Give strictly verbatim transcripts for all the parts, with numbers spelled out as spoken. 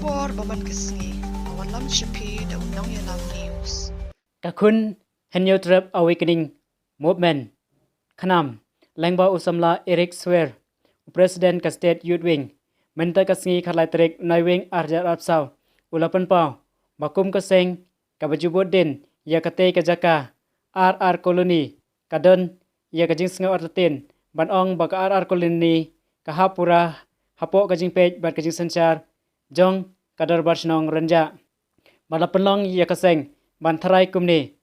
Por ba man ka sngi, ka wan lam sha phi da u Nongïalam News. Ka Khun Hynñiewtrep Awakening Movement, KHNAM, lyngba u samla Eric Swer, u President ka State Youth Wing, mynta ka sngi khatlai tarik Naiwieng arhajar arphew saw, u la pynpaw ba kum ka seng kaba ju bud dien ïa katei ka jaka, R R Colony, ka don ïa ka jingsngew artatien ban ong ba ka R R Colony ka hap pura hapoh ka jingpeit bad ka jingsynshar jong ka Dorbar Shnong Rynjah. Ba la pynlong ïa ka seng ban tharai kumne.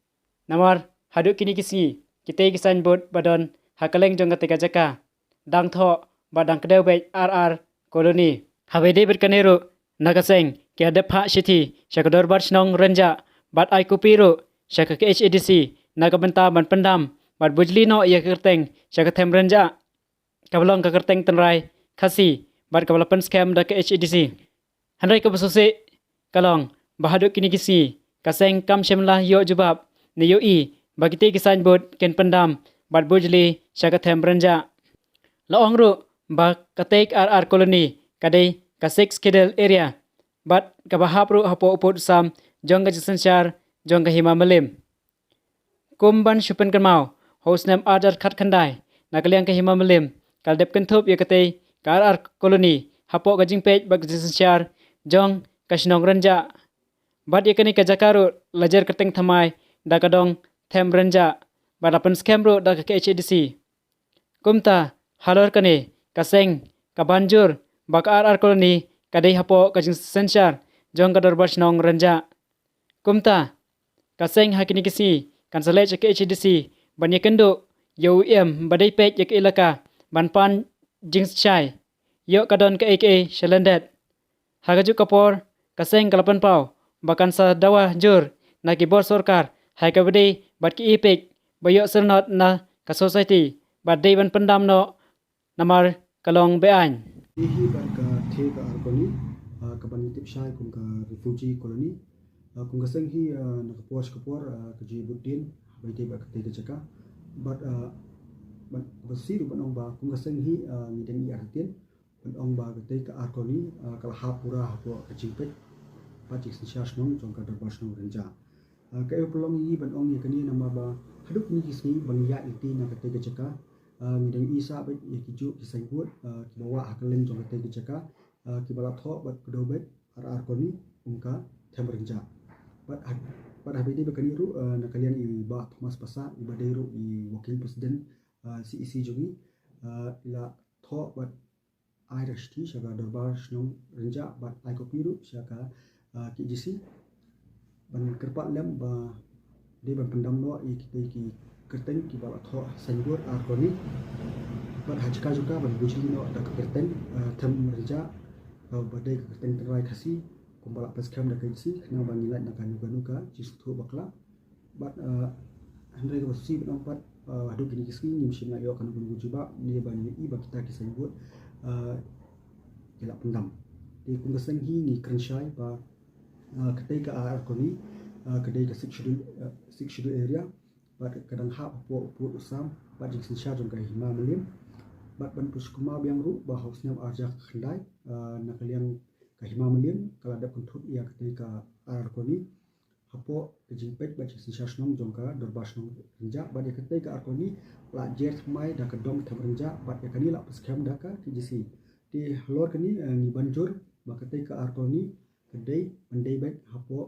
Namar haduh kine ki sngi, kitei ki signboard ba don ha kylleng jong katei ka jaka dang thoh ba dang kdew beit R R Colony. Haba ïadei bad kane ruh, na ka seng ki la dep phah shithi sha ka Dorbar Shnong Rynjah bad ai kopi ruh sha ka K H A D C na ka bynta ban pyndam bad bujli noh ïa ka kyrteng sha ka Them Rynjah, kaba long ka kyrteng tynrai Khasi bad kaba la pynskhem da ka K H A D C. Hynrei kaba sngewsih ka long ba haduh kine ki sngi ka seng kam shym la ïoh jubab ne ïohi ba kitei ki signboard kin pyndam bad bujli sha ka Them Rynjah. La ong ruh ba katei ka R R Colony ka dei ka Sixth Schedule Area bad kaba hap ruh hapoh u pud u sam jong ka jingsynshar jong ka Hima Mylliem. Kum ban shu pynkynmaw, ha u snem arhajar khatkhyndai, na ka liang ka Hima Mylliem ka la dep kynthup ïa katei ka R R Colony hapoh ka jingpeit bad ka jingsynshar jong ka shnong Rynjah. Bad ïa kane ka jaka ruh la jer kyrteng thymmai da ka dong Them Rynjah bad la pynskhem ruh da ka K H A D C. Kumta, halor kane ka seng ka ban jur ba ka R R Colony ka dei hapoh ka jingsynshar jong ka Dorbar Shnong Rynjah. Kumta, ka seng ha kine ki sngi kan sa leit sha ka K H A D C ban ïakynduh ïa u E M ba dei peit ïa ka elaka ban pan jingshai ïoh ka don kaei kaei sha lyndet. Ha kajuh ka por, ka seng ka la pynpaw ba kan sa dawa jur na ki bor sorkar ha kaba dei bad ki EPIC ba ïoh syrnod na ka society ba dei ban pyndam noh namar ka long be-aiñ. Hi hi bad ka thie ka R R Colony, ah, ka ban ïatip shai kum ka refugee colony. Ah, kum ka seng hi, ah, na ka por sha ka por, ah, ka ju bud dien haba ïadei bad katei ka jaka. Bad, ah, ban, ba shisha ruh ban ong ba kum ka seng hi, ah, ngi dang ïoh artatien ban ong ba katei ka R R Colony, ah, ka la hap pura hapoh ka jingpeit bad jingsynshar shnong jong ka Dorbar Shnong Rynjah. Ah, kaei ba pynlong ïa ngi ban ong ïa kane namar ba haduh kine ki sngi ba ngi ïaid lynti na katei ka jaka, ah, ngi dang ïohi sah beit ïa kijuh ki signboard, ah, kiba wah ha kylleng jong katei ka jaka, ah, kiba la thoh bad kdew beit R R Colony, ym ka Them Rynjah. Bad ha, bad haba ïadei bad kane ruh, ah, na ka liang i Bah Thomas Passah, iba dei ruh i Working President, ah, C E C jong ngi, ah, i la thoh bad ai da ka shithi sha ka Dorbar Shnong Rynjah bad ai kopi ruh sha ka, ah, K H A D C ban kyrpad lem ba dei ban pyndam noh ïa kitei ki kyrteng kiba la thoh signboard R R Colony. Bad ha jaka jaka ban bujli noh da ka kyrteng, ah, Them Rynjah, ah, ba dei ka kyrteng tynrai Khasi kumba la pynskhem da ka K H A D C, khnang ba ngin lait na kano kano ka jingsngewthuh bakla. Bad, ah, hynrei kaba shisha ban ong pat, ah, haduh kine ki sngi ngim shym la ïoh kano kano ka jubab ne ban ïohi ba kita ki signboard, ah, ki la pyndam. Te kum ka seng hi ngi kren shai ba, ah, katei ka R R Colony, ah, ka dei ka Sixth Schedule, ah, Sixth Schedule Area. Bad ka dang hap hapoh u pud u sam bad jingsynshar jong ka Hima Mylliem. Bad ban pynshai kumba biang ruh ba ha u snem arhajar khatkhyndai, ah, na ka liang ka Hima Mylliem ka la dep kynthup ïa katei ka R R Colony hapoh ka jingpeit bad jingsynshar shnong jong ka Dorbar Shnong Rynjah bad ïa katei ka R R Colony la jer thymmai da ka dong Them Rynjah bad ïa kane la pynskhem da ka K H A D C. Te halor kane, eh, ngi ban jur ba katei ka R R Colony ka dei ban dei beit hapoh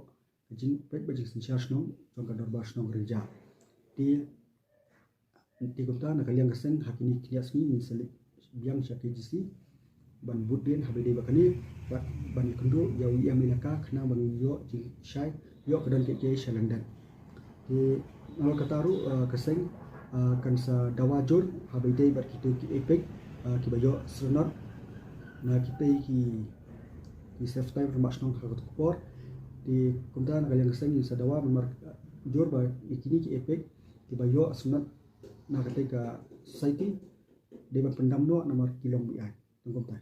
ka jingpeit bad jingsynshar shnong jong ka Dorbar Shnong Rynjah. Te Te kumta na ka liang ka seng ha kine ki khyndiat sngi ngin sa leit biang sha K H A D C ban bud dien haba ïadei bad kane bad ban ïakynduh ïa u E M elaka khnang ba ngin ïoh jingshai ïoh ka don kaei kaei sha lyndet. Te nalor kata ruh, ah, ka seng, ah, kan sa dawa jur haba ïadei bad kitei ki EPIC, ah, kiba ïoh syrnod na kitei ki, ki self styled rangbah shnong ha kato ka por. Te kumta na ka liang ka seng ngin sa dawa ban mar, ah, jur ba ïa kine ki EPIC kiba ïoh syrnod na katei ka society dei ban pyndam noh namar ki long be-aiñ. Te kumta.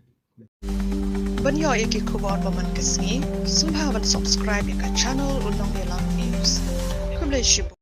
Ban ïoh ïa ki khubor ba man ka sngi, sngewbha ban subscribe ïa ka channel U Nongïalam News. Khublei shibun.